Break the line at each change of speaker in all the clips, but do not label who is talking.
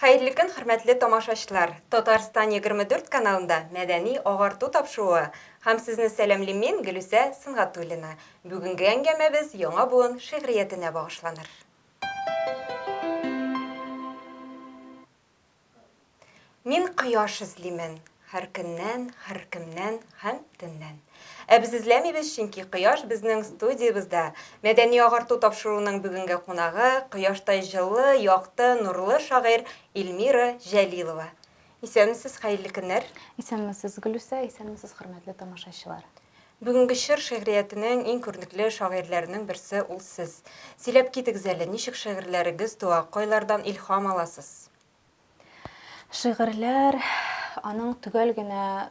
Хәерле көн, хөрмәтле тамашачылар! Татарстан 24 каналында мәдәни агарту тапшыруы һәм сезне сәламлим мин, Гөлүсә Сөнгатуллина. Бүгенге әңгәмәбез яңа буын шигъриятенә багышланыр. Мин кояш эзлимен, һәр көннән, һәркемнән һәм төннән. Ә без эзләмибез, чөнки кояш безнең студиябездә. Мәдәни агарту тапшыруының бүгенге кунагы, кояштай җылы, якты, нурлы шагыйрь Эльмира Җәлилова. Исәнмесез, хәерле көннәр.
Исәнмесез, Гөлүсә, исәнмесез, хөрмәтле тамашачылар.
Бүгенге чор шигъриятенең иң күренекле шагыйрьләренең берсе ул сез. Сөйләп китегез әле, ничек шигырьләрегез туа, кайлардан илһам аласыз?
Шигырьләр аның төгәл генә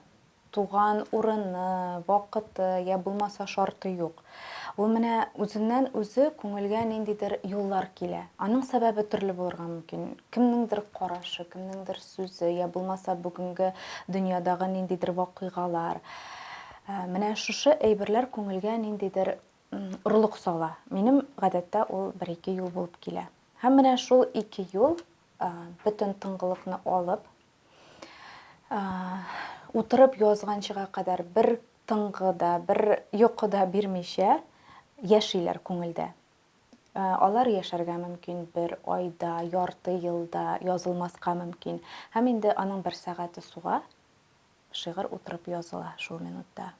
туган урыны, вакыты, я булмаса шарты юк. Ул менә үзеннән үзе күңелгә ниндидер юллар килә. Аның сәбәбе төрле булырга мөмкин. Кемнеңдер карашы, кемнеңдер сүзе, я булмаса бүгенге дөньядагы ниндидер вакыйгалар. Э, менә шушы әйберләр күңелгә ниндидер орлык сала. Минем гадәттә ул бер-ике юл булып килә. Һәм менә шул ике юл бөтен тынгылыкны алып, утырып язганчыга кадәр бер тынгы да, бер йокы да бирмичә яшиләр күңелдә. Алар яшәргә мөмкин бер айда, ярты елда, язылмаска мөмкин. Һәм инде аның бер сәгате суга, шигырь утырып языла шул минутта.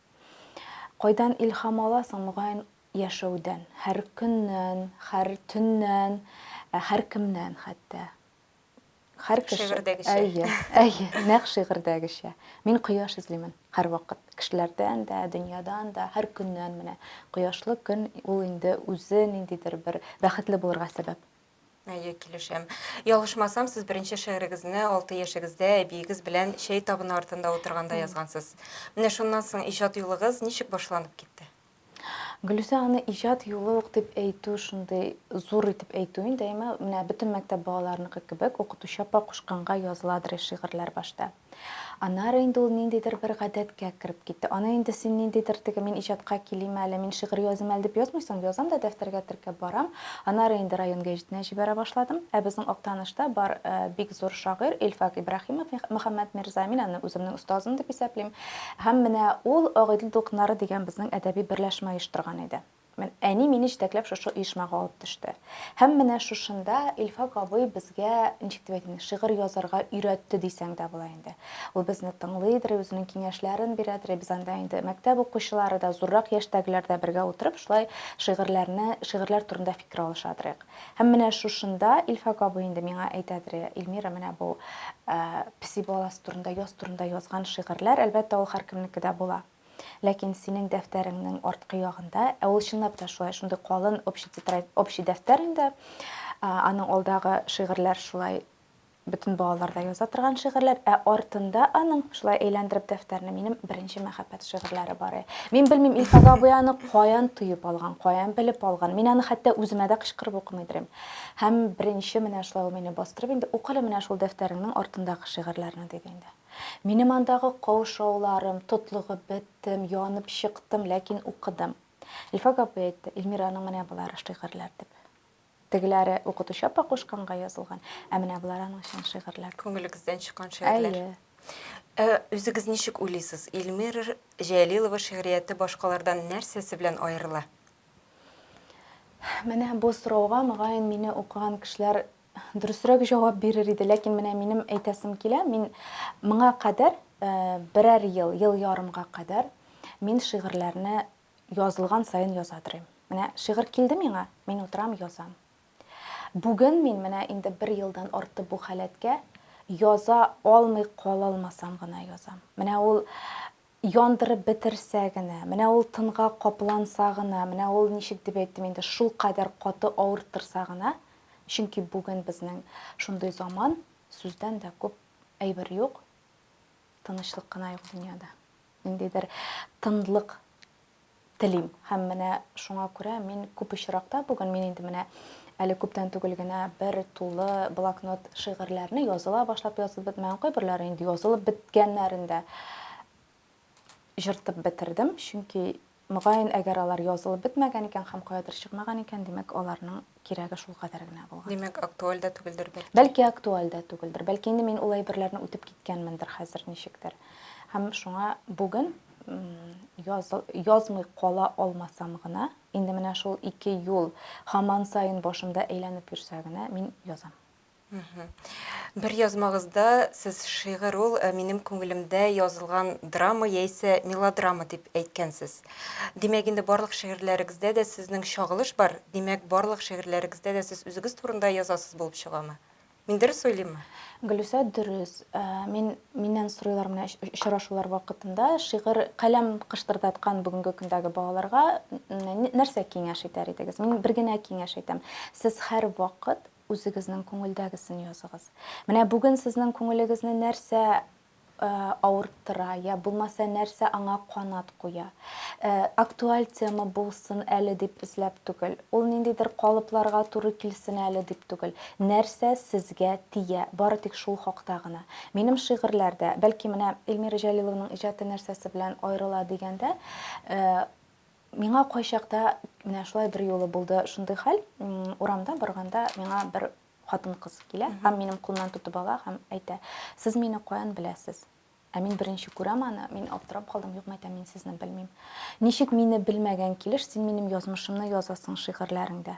Кайдан илһам аласың, мөгаен, яшәүдән, һәр көннән, һәр төннән, һәркемнән хәтта. Һәр кеше.
Шигырьдәгечә.
Әйе, әйе, нәкъ шигырьдәгечә. Мин кояш эзлимен һәрвакыт. Кешеләрдән дә, дөньядан да, һәр көннән менә. Кояшлы көн ул инде үзе ниндидер бер бәхетле булырга сәбәп.
Әйе, килешәм. Ялгышмасам, сез беренче шигырегезне 6 яшегездә әбиегез белән чәй табыны артында утырганда язгансыз. Менә шуннан соң иҗат юлыгыз ничек башланып китте?
Гөлүсә, аны иҗат юлы ук дип әйтү шундый зур итеп әйтү инде, әмма менә бөтен мәктәп балаларыныкы кебек укытучы апа кушканга языладыр шигырьләр башта. Аннары инде ул ниндидер бер гадәткә кереп китте. Аны инде син ниндидер теге мин иҗатка килим әле, мин шигырь языйм әле дип язмыйсың. Язам да дәфтәргә теркәп барам. Аннары инде район гәҗитенә җибәрә башладым. Ә безнең Актанышта бар бик зур шагыйрь Илфак Ибраһимов Мөхәммәт Мирза. Мин аны үземнең остазым дип исәплим. Һәм менә ул Агыйдел дулкыннары дигән безнең әдәби берләшмә оештырган иде. Мен әни мине җитәкләп шушы оешмага алып төште. Һәм менә шушында Илфак абый безгә, ничек дип әйтим, шигырь язарга өйрәтте дисәң дә була инде. Ул безне тыңлыйдыр, үзенең киңәшләрен бирәдер. Без анда инде мәктәп укучылары да, зуррак яшьтәгеләр дә бергә утырып, шулай шигырьләрне, шигырьләр турында фикер алышадырык. Һәм менә шушында Илфак абый инде миңа әйтәдер, Эльмира, менә бу песи баласы турында, яз турында язган шигырьләр, әлбәттә, ул һәркемнеке дә була. Ләкин синең дәфтәреңнең арткы ягында, ә ул чынлап та шулай, шундый калын общий тетрадь, общий дәфтәр инде, аның алдагы шигырьләр шулай бөтен балалар да яза торган шигырьләр, ә артында аның шулай әйләндереп дәфтәрне минем беренче мәхәббәт шигырьләре бар. Мин белмим, Илфак абый аны каян тоеп алган, каян белеп алган. Мин аны хәтта үземә дә кычкырып укымый торыйм. Һәм беренче менә шулай ул мине бастырып инде, укы әле менә шул дәфтәреңнең артындагы шигырьләрне, диде инде. Минем андагы каушауларым, тотлыгып беттем, янып чыктым, ләкин укыдым. Илфак абый әйтте, Эльмираның менә болары шигырьләр дип. Тегеләре укытучы апа кушканга язылган, ә менә болар аның чын шигырьләр.
Күңелегездән чыккан шигырьләр.
Әйе.
Ә үзегез ничек уйлыйсыз, Эльмира Җәлилова шигърияте башкалардан нәрсәсе белән аерыла?
Менә бу сорауга, мөгаен, мине укыган кешеләр дөресрәк җавап бирер иде, ләкин менә минем әйтәсем килә, мин моңа кадәр, берәр ел, ел ярымга кадәр мин шигырьләрне Язылган саен яза торыйм. Менә шигырь килде миңа, мин утырам, язам. Бүген мин менә инде бер елдан артты бу халәткә, яза алмый кала алмасам гына язам. Менә ул яндырып бетерсә генә, менә ул тынга капланса гына, менә ул ничек дип әйтим инде, шулкадәр каты авырттырса гына, чөнки бүген безнең шундый заман, сүздән дә күп әйбер юк, тынычлык кына юк дөньяда. Ниндидер тынлык телим. Һәм менә шуңа күрә мин күп очракта бүген мин инде менә әле күптән түгел генә бер тулы блокнот шигырьләрне языла башлап язып бетмәгән, кайберләре инде язылып беткәннәрен дә җыртып бетердем, чөнки Мөгаен, әгәр алар язылып бетмәгән икән һәм каядыр чыкмаган икән, димәк, аларның кирәге шулкадәр генә булган.
Димәк, актуаль дә түгелдер, бәлки.
Бәлки, актуаль дә түгелдер. Бәлки, инде мин ул әйберләрне үтеп киткәнмендер хәзер ничектер. Һәм шуңа бүген яз, язмый кала алмасам гына, инде менә шул ике юл һаман саен башымда әйләнеп йөрсә генә, мин язам.
Бер язмагызда сез шигырь ул э, минем күңелемдә язылган драма яисә мелодрама дип әйткәнсез. Димәк, инде барлык шигырьләрегездә дә сезнең чагылыш бар, димәк, барлык шигырьләрегездә дә сез үзегез турында язасыз булып чыгамы? Мин дөрес уйлыйммы?
Гөлүсә, дөрес. Э, мин миннән сорыйлар менә очрашулар вакытында шигырь каләм кыштырдаткан бүгенге көндәге балаларга нәрсә киңәш итәр идегез? Мин бер генә киңәш әйтәм. Сез һәрвакыт Үзегезнең күңелдәгесен языгыз. Менә бүген сезнең күңелегезне нәрсә авырттыра, я булмаса нәрсә аңа канат куя. Актуаль тема булсын әле дип эзләп түгел, ул ниндидер калыпларга туры килсен әле дип түгел. Нәрсә сезгә тия, бары тик шул хакта гына. Минем шигырьләрдә, бәлки менә Эльмира Җәлилованың иҗаты нәрсәсе белән аерыла дигәндә, Миңа кайчакта менә шулай бер юлы булды шундый хәл. Урамда барганда миңа бер хатын-кыз килә һәм минем кулымнан тотып ала һәм әйтә: "Сез мине каян беләсез?" Ә мин беренче күрәм аны, мин аптырап калдым, юк, мәйтәм, мин сезне белмим. Ничек мине белмәгән килеш син минем язмышымны язасың шигырьләреңдә?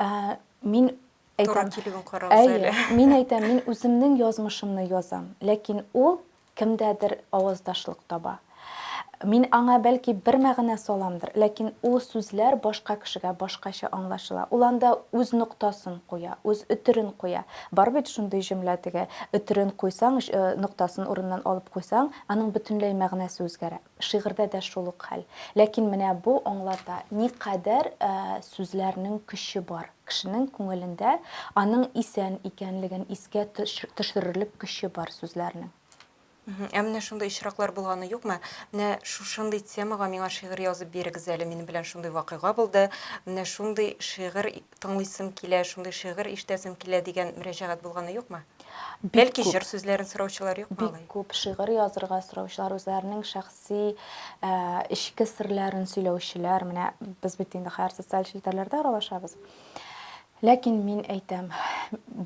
Ә, мин
әйтәм, Туры килүен карагыз әле.
Мин әйтәм, мин үземнең язмышымны язам, ләкин ул Кемдәдер аваздашлык таба. Мин аңа, бәлки, бер мәгънә саламдыр, ләкин ул сүзләр башка кешегә башкача аңлашыла. Ул анда үз ноктасын куя, үз өтерен куя. Бар бит шундый җөмлә теге, өтерен куйсаң, ноктасын урыныннан алып куйсаң, аның бөтенләй мәгънәсе үзгәрә. Шигырьдә дә шул ук хәл. Ләкин менә бу аңлата, никадәр сүзләрнең көче бар. Кешенең күңелендә аның исән икәнлеген искә төшерерлек көче бар сүзләрнең.
Ә менә шундый очраклар булганы юкмы? Менә шушындый темага миңа шигырь язып бирегез әле, минем белән шундый вакыйга булды, менә шундый шигырь тыңлыйсым килә, шундый шигырь ишетәсем килә дигән мөрәҗәгать булганы юкмы?
Бик
Бәлки
күп.
җыр сүзләрен сораучылар юкмы
Бик
алай?
күп шигырь язырга сораучылар, үзләренең шәхси эчке серләрен сөйләүчеләр. Менә без бит инде хәзер социаль челтәрләрдә аралашабыз. Ләкин мин әйтәм,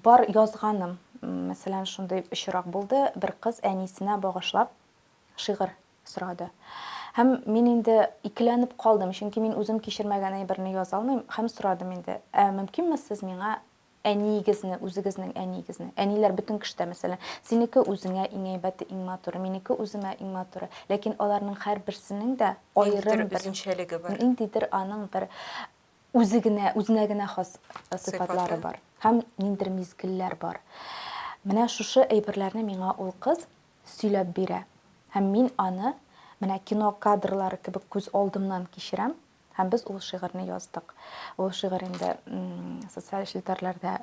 бар язганым, мәсәлән, шундый очрак булды, бер кыз әнисенә багышлап шигырь сорады. Һәм мин инде икеләнеп калдым, чөнки мин үзем кичермәгән әйберне яза алмыйм, һәм сорадым инде, ә мөмкинме сез миңа Әниегезне, үзегезнең әниегезне. Әниләр бөтен кешедә, мәсәлән, синеке үзеңә иң әйбәте, иң матуры, минеке үземә иң матуры. Ләкин аларның һәрберсенең дә
Ниндидер
аерым бер,
үзенчәлеге бар.
ниндидер аның бер үзе генә, үзенә генә хас сыйфатлары
Сыйфаты.
бар. Һәм ниндидер мизгелләр бар. Менә шушы әйберләрне миңа ул кыз сөйләп бирә. Һәм мин аны менә кино кадрлары кебек күз алдымнан кичерәм. Һәм без ул шигырьне яздык. Ул шигырь инде социаль челтәрләрдә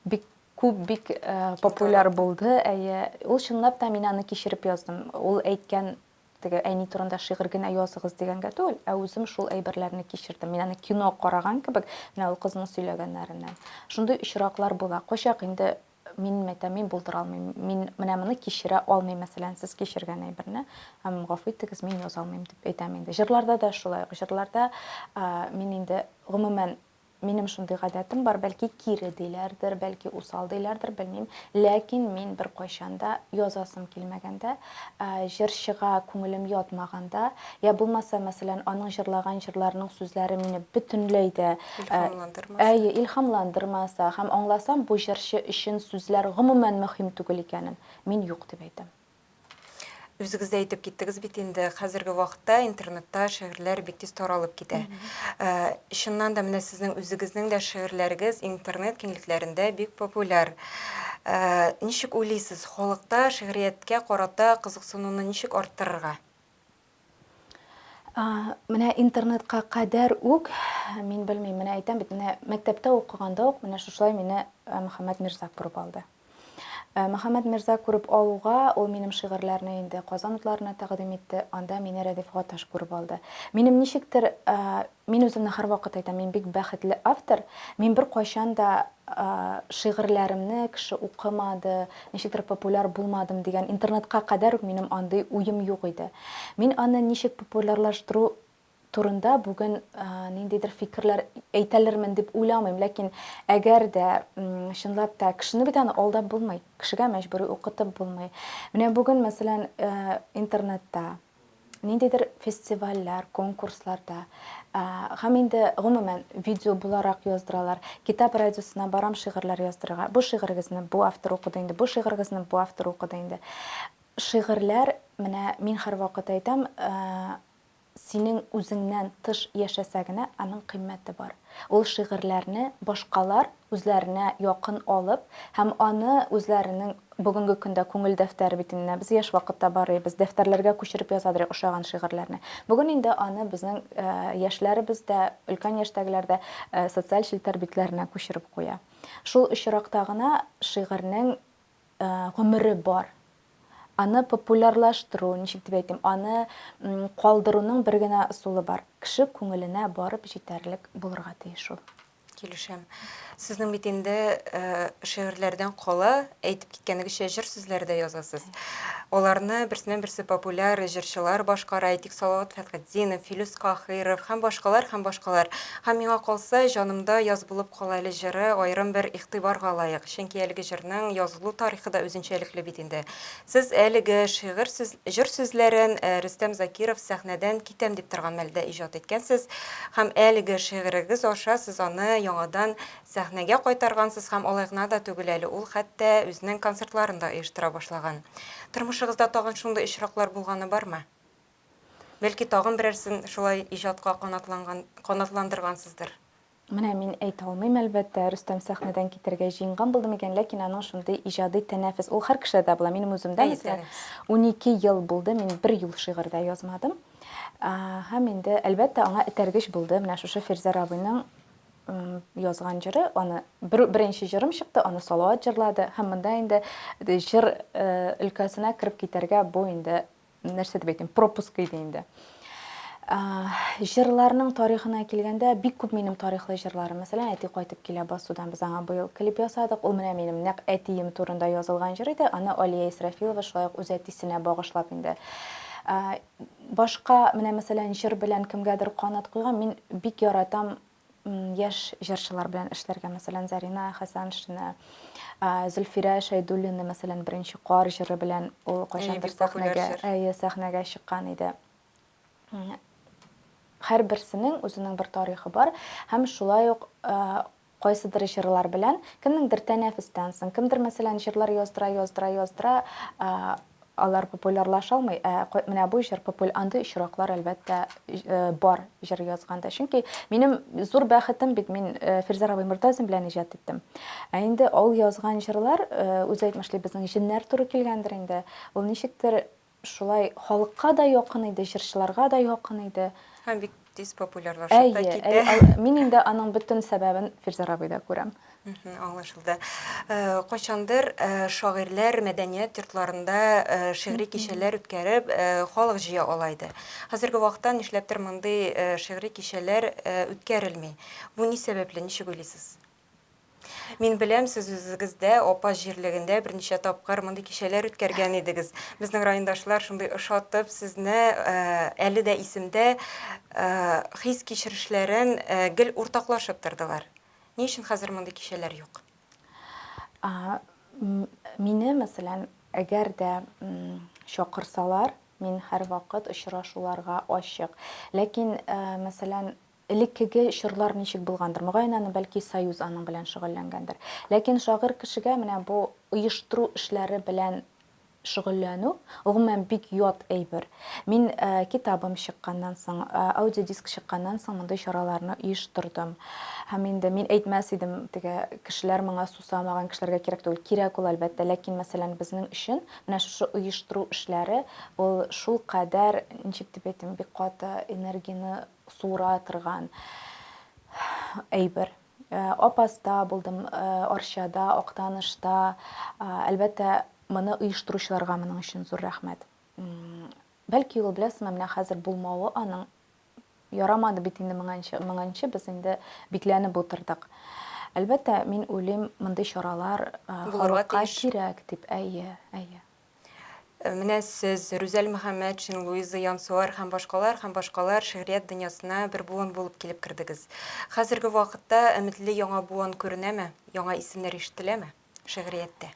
бик күп, бик популяр булды. Әйе, ул чынлап та мин аны кичереп яздым. Ул әйткән теге әни турында шигырь генә языгыз дигәнгә түгел, ә үзем шул әйберләрне кичердем. Мин аны кино караган кебек, менә ул кызның сөйләгәннәреннән. Шундый очраклар була. Кайчак инде Мин әйтәм, мин булдыра алмыйм. Мин менә моны кичерә алмыйм, мәсәлән, сез кичергән әйберне. Һәм гафу итегез, мин яза алмыйм дип әйтәм инде. Җырларда да шулай ук. Җырларда мин инде гомумән минем шундый гадәтем бар, бәлки кире диләрдер, бәлки усал диләрдер, белмим. Ләкин мин беркайчан да язасым килмәгәндә, җырчыга күңелем ятмаганда, я булмаса, мәсәлән, аның җырлаган җырларының сүзләре мине бөтенләй дә
Илһамландырмаса.
Әйе, илһамландырмаса һәм аңласам, бу җырчы өчен сүзләр гомумән мөһим түгел икәнен, мин юк дип әйтәм.
Үзегез дә әйтеп киттегез бит инде, хәзерге вакытта интернетта шигырьләр бик тиз таралып китә. Чыннан да менә сезнең үзегезнең дә шигырьләрегез интернет киңлекләрендә бик популяр. Ничек уйлыйсыз, халыкта шигърияткә карата кызыксынуны ничек арттырырга?
Менә интернетка кадәр үк, мин белмим, менә әйтәм бит, менә мәктәптә укыганда ук менә шушылай мине Мөхәммәт Мирза күреп алды. Мөхәммәт Мирза күреп алуга, ул минем шигырьләрне инде Казан утларына тәкъдим итте, анда мине Рәдиф Гаташ күреп алды. Минем ничектер, мин үземне һәрвакыт әйтәм, мин бик бәхетле автор, мин беркайчан да шигырьләремне кеше укымады, ничектер популяр булмадым дигән, интернетка кадәр үк минем андый уем юк иде. Мин аны ничек популярлаштыру турында бүген ниндидер фикерләр әйтәлермен дип уйламыйм. Ләкин әгәр дә чынлап та кешене бит аны алдап булмый, кешегә мәҗбүри укытып булмый. Менә бүген, мәсәлән, интернетта ниндидер фестивальләр, конкурсларда һәм инде гомумән видео буларак яздыралар. Китап радиосына барам шигырьләр яздырырга. Бу шигырегезне бу автор укыды инде, бу шигырегезне бу автор укыды инде. Шигырьләр, менә мин һәрвакыт әйтәм, Синең үзеңнән тыш яшәсә генә аның кыйммәте бар. Ул шигырьләрне башкалар үзләренә якын алып һәм аны үзләренең бүгенге көндә күңел дәфтәре бит инде, без яшь вакытта барыйбыз, дәфтәрләргә күчереп язадыр идек ошаган шигырьләрне. Бүген инде аны безнең яшьләребез дә, өлкән яшьтәгеләр дә социаль челтәр битләренә күчереп куя. Шул очракта гына шигырьнең гомере бар. Аны популярлаштыру, ничек дип әйтим, аны калдыруның бер генә ысулы бар. Кеше күңеленә барып җитәрлек булырга тиеш ул.
Килешәм. Сезнең бит инде шигырьләрдән кала, әйтеп киткәнегезчә, җыр сүзләре дә язасыз. Аларны берсеннән-берсе популяр җырчылар башкара, әйтик, Салават Фәтхетдинов, Филүс Каһиров һәм башкалар, һәм башкалар. Һәм миңа калса, Җанымда яз булып кал әле җыры аерым бер игътибарга лаек. Чөнки әлеге җырның язылу тарихы да үзенчәлекле бит инде. Сез әлеге шигырь сүз, җыр сүзләрен Рөстәм Закиров сәхнәдән китәм дип торган мәлдә иҗат иткәнсез һәм әлеге шигырегез аша сез аны яңадан сәхнәгә кайтаргансыз һәм алай гына да түгел әле, ул хәтта үзенең концертларын да оештыра башлаган. Тормышыгызда тагын шундый очраклар булганы бармы? Бәлки тагын берәрсен шулай иҗатка канатланган, канатландыргансыздыр?
Менә мин әйтә алмыйм, әлбәттә, Рөстәм сәхнәдән китәргә җыенган булды микән, ләкин аның шундый иҗади тәнәфес, ул һәр кешедә дә була. Минем үземдә, мәсәлән, 12 ел булды, мин бер юл шигырь дә язмадым. Һәм инде, әлбәттә, аңа этәргеч булды менә шушы Фирзәр абыйның язган җыры, аны бер, беренче җырым чыкты, аны Салават җырлады, һәм монда инде җыр өлкәсенә кереп китәргә бу инде нәрсә дип әйтим, пропуск иде инде. Җырларның тарихына килгәндә, бик күп минем тарихлы җырларым. Мәсәлән, әти кайтып килә басудан, без аңа быел клип ясадык. Ул менә минем нәкъ әтием турында язылган җыр иде. Аны Алия Исрафилова шулай ук үз әтисенә багышлап инде. Башка, менә мәсәлән, җыр белән кемгәдер канат куйган, мин бик яратам яшь җырчылар белән эшләргә, мәсәлән, Зарина Хәсәншина, Зөлфирә Шәйдуллина, мәсәлән, беренче кар җыры белән ул кайчандыр сәхнәгә, әйе, сәхнәгә чыккан иде. Һәрберсенең үзенең бер тарихы бар һәм шулай ук кайсыдыр җырлар белән кемнеңдер тәнәфестән соң, кемдер, мәсәлән, җырлар яздыра, яздыра, яздыра, Алар популярлаша алмый, ә менә бу җыр популя, андый очраклар, әлбәттә, бар җыр язганда. Чөнки минем зур бәхетем бит, мин Фирзәр абый Мортазин белән иҗат иттем. Ә инде ул язган җырлар, үзе әйтмешли, безнең җеннәр туры килгәндер инде. Ул ничектер шулай халыкка да якын иде, җырчыларга да якын иде.
Һәм бик тиз популярлашып та китә.
Әйе, мин инде аның бөтен сәбәбен Фирзәр абыйда күрәм.
Аңлашылды. Кайчандыр шагыйрьләр мәдәният йортларында шигъри кичәләр үткәреп, халык җыя ала иде. Хәзерге вакытта нишләптер мондый шигъри кичәләр үткәрелми. Бу ни сәбәпле, ничек уйлыйсыз? Мин беләм, сез үзегез дә Апас җирлегендә берничә тапкыр мондый кичәләр үткәргән идегез. Безнең райондашлар шундый ошатып, сезне әле дә исемдә хис-кичерешләрен гел уртаклашып тордылар. Ни өчен хәзер мондый кичәләр юк?
Мине, мәсәлән, әгәр дә чакырсалар, мин һәрвакыт очрашуларга ачык. Ләкин, мәсәлән, элеккеге чорлар ничек булгандыр, мөгаен аны бәлки Союз аның белән шөгыльләнгәндер. Ләкин шагыйрь кешегә менә бу оештыру эшләре белән шөгыльләнү, гомумән, бик ят әйбер. Мин китабым чыкканнан соң, аудиодиск чыкканнан соң мондый чараларны оештырдым. Һәм инде мин әйтмәс идем, теге кешеләр моңа сусамаган, кешеләргә кирәк түгел. Кирәк ул, әлбәттә, ләкин, мәсәлән, безнең өчен менә шушы оештыру эшләре ул шулкадәр, ничек дип әйтим, бик каты энергияне суыра торган әйбер. Апаста булдым, Арчада, Актанышта. Әлбәттә, моны оештыручыларга моның өчен зур рәхмәт. Бәлки ул, беләсеңме, менә хәзер булмавы аның ярамады бит инде моңанчы, моңанчы без инде бикләнеп утырдык. Әлбәттә, мин уйлыйм, мондый чаралар халыкка кирәк дип. Әйе, әйе.
Менә сез, Рүзәл Мөхәммәтшин, Луиза Янсуар һәм башкалар һәм башкалар шигърият дөньясына бер буын булып килеп кердегез. Хәзерге вакытта өметле яңа буын күренәме? Яңа исемнәр ишетеләме шигърияттә?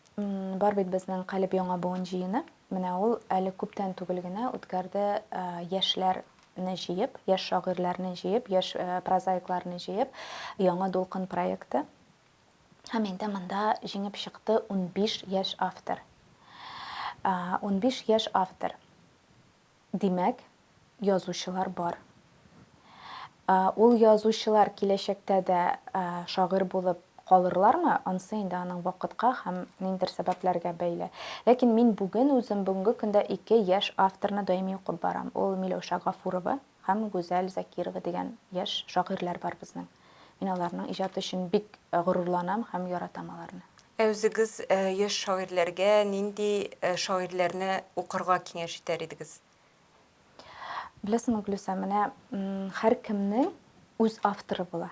Бар бит безнең Калеб яңа буын җыены. Менә ул әле күптән түгел генә үткәрде яшьләрне җыеп, яшь шагыйрьләрне җыеп, яшь прозаикларны җыеп, Яңа дулкын проекты. Һәм инде монда җиңеп чыкты 15 яшь автор. 15 яшь автор. Димәк, язучылар бар. Ул язучылар киләчәктә дә шагыйрь булып калырлармы, ансы инде аның вакытка һәм ниндидер сәбәпләргә бәйле. Ләкин мин бүген үзем бүгенге көндә ике яшь авторны даими укып барам. Ул Миләүшә Гафурова һәм Гүзәл Закирова дигән яшь шагыйрьләр бар безнең. Мин аларның иҗаты өчен бик горурланам һәм яратам аларны.
Ә үзегез яшь шагыйрьләргә нинди шагыйрьләрне укырга киңәш итәр идегез?
Беләсеңме, Гөлүсә, менә һәркемнең үз авторы була.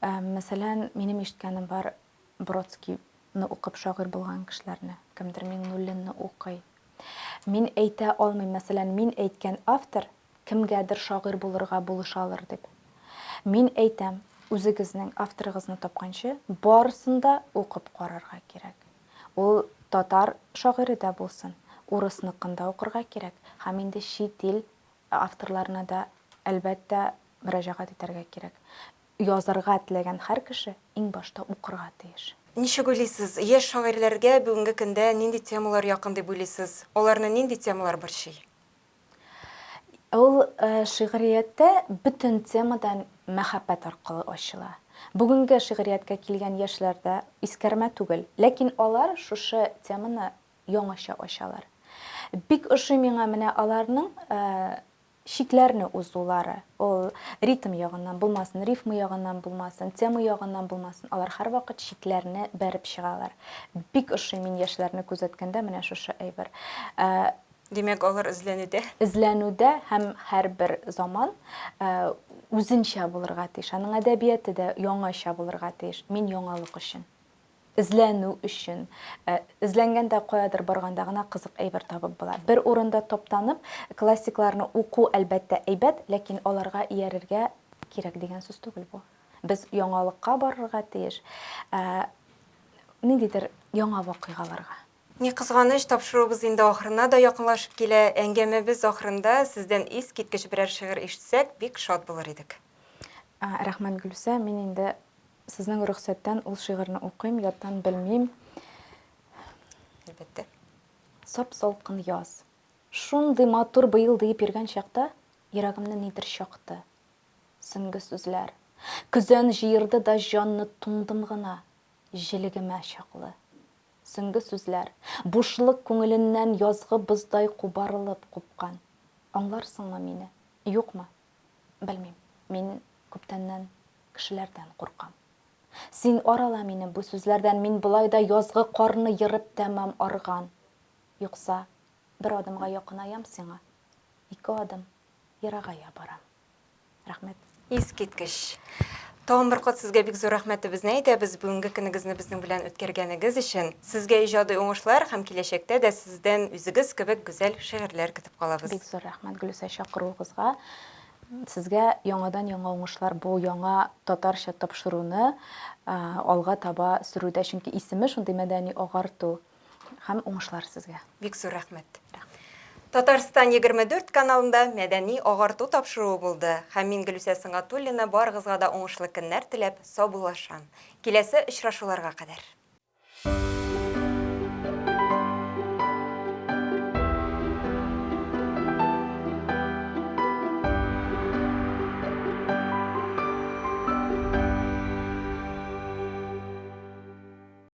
Мәсәлән, минем ишеткәнем бар, Бродскийны укып шагыйрь булган кешеләрне, кемдер Миңнуллинны укый. Мин әйтә алмыйм, мәсәлән, мин әйткән автор кемгәдер шагыйрь булырга булышалыр дип. Мин әйтәм, үзегезнең авторыгызны тапканчы, барысын да укып карарга кирәк. Ул татар шагыйре дә булсын, урысныкын да укырга кирәк һәм инде чит ил авторларына да, әлбәттә, мөрәҗәгать итәргә кирәк. Язарга теләгән һәр кеше иң башта укырга тиеш.
Ничек уйлыйсыз, яшь шагыйрьләргә бүгенге көндә нинди темалар якын дип уйлыйсыз? Аларны нинди темалар борчый?
Ул шигърияттә бөтен тема да мәхәббәт аркылы ачыла. Бүгенге шигърияткә килгән яшьләр дә искәрмә түгел, ләкин алар шушы теманы яңача ачалар. Бик ошый миңа менә аларның чикләрне узулары. Ул ритм ягыннан булмасын, рифма ягыннан булмасын, тема ягыннан булмасын, алар һәрвакыт чикләрне бәреп чыгалар. Бик ошый мин яшьләрне күзәткәндә менә шушы әйбер.
Димәк, алар эзләнүдә?
Эзләнүдә һәм һәрбер заман үзенчә булырга тиеш. Аның әдәбияты да яңача булырга тиеш. Мин яңалык өчен. Эзләнү өчен. Эзләнгәндә каядыр барганда гына кызык әйбер табып була. Бер урында таптанып, классикларны уку, әлбәттә, әйбәт, ләкин аларга иярергә кирәк дигән сүз түгел бу. Без яңалыкка барырга тиеш. Ниндидер яңа вакыйгаларга.
Ни кызганыч, тапшыруыбыз инде ахырына да якынлашып килә. Әңгәмәбез ахырында сездән искиткеч берәр шигырь ишетсәк, бик шат булыр идек.
Рәхмәт, Гөлүсә. Мин инде сезнең рөхсәттән ул шигырьне укыйм, яттан белмим.
Әлбәттә.
Сап-салкын яз. Шундый матур быел диеп йөргән чакта, йөрәгемне нидер чакты. Сөңге сүзләр. Көзән җыерды да җанны туңдым гына, җелегемә чаклы. Сөңге сүзләр, бушлык күңеленнән язгы боздай кубарылып купкан. Аңларсыңмы мине, юкмы? Белмим. Мин күптәннән кешеләрдән куркам. Син арала мине бу сүзләрдән, мин болай да язгы карны ерып тәмам арган. Юкса, бер адымга якынаям сиңа, ике адым ерагая барам. Рәхмәт.
Искиткеч. Тагын бер кат сезгә бик зур рәхмәтебезне әйтәбез бүгенге көнегезне безнең белән үткәргәнегез өчен. Сезгә иҗади уңышлар һәм киләчәктә дә сездән үзегез кебек гүзәл шигырьләр көтеп калабыз.
Бик зур рәхмәт, Гөлүсә, чакыруыгызга. Сезгә яңадан-яңа уңышлар бу яңа татарча тапшыруны алга таба сөрүдә, чөнки исеме шундый мәдәни агарту. Һәм уңышлар сезгә.
Бик зур рәхмәт. Татарстан 24 каналында мәдәни агарту тапшыруы булды. Һәм мин Гөлүсә Сөнгатуллина барыгызга да уңышлы көннәр теләп саубуллашам. Киләсе очрашуларга кадәр.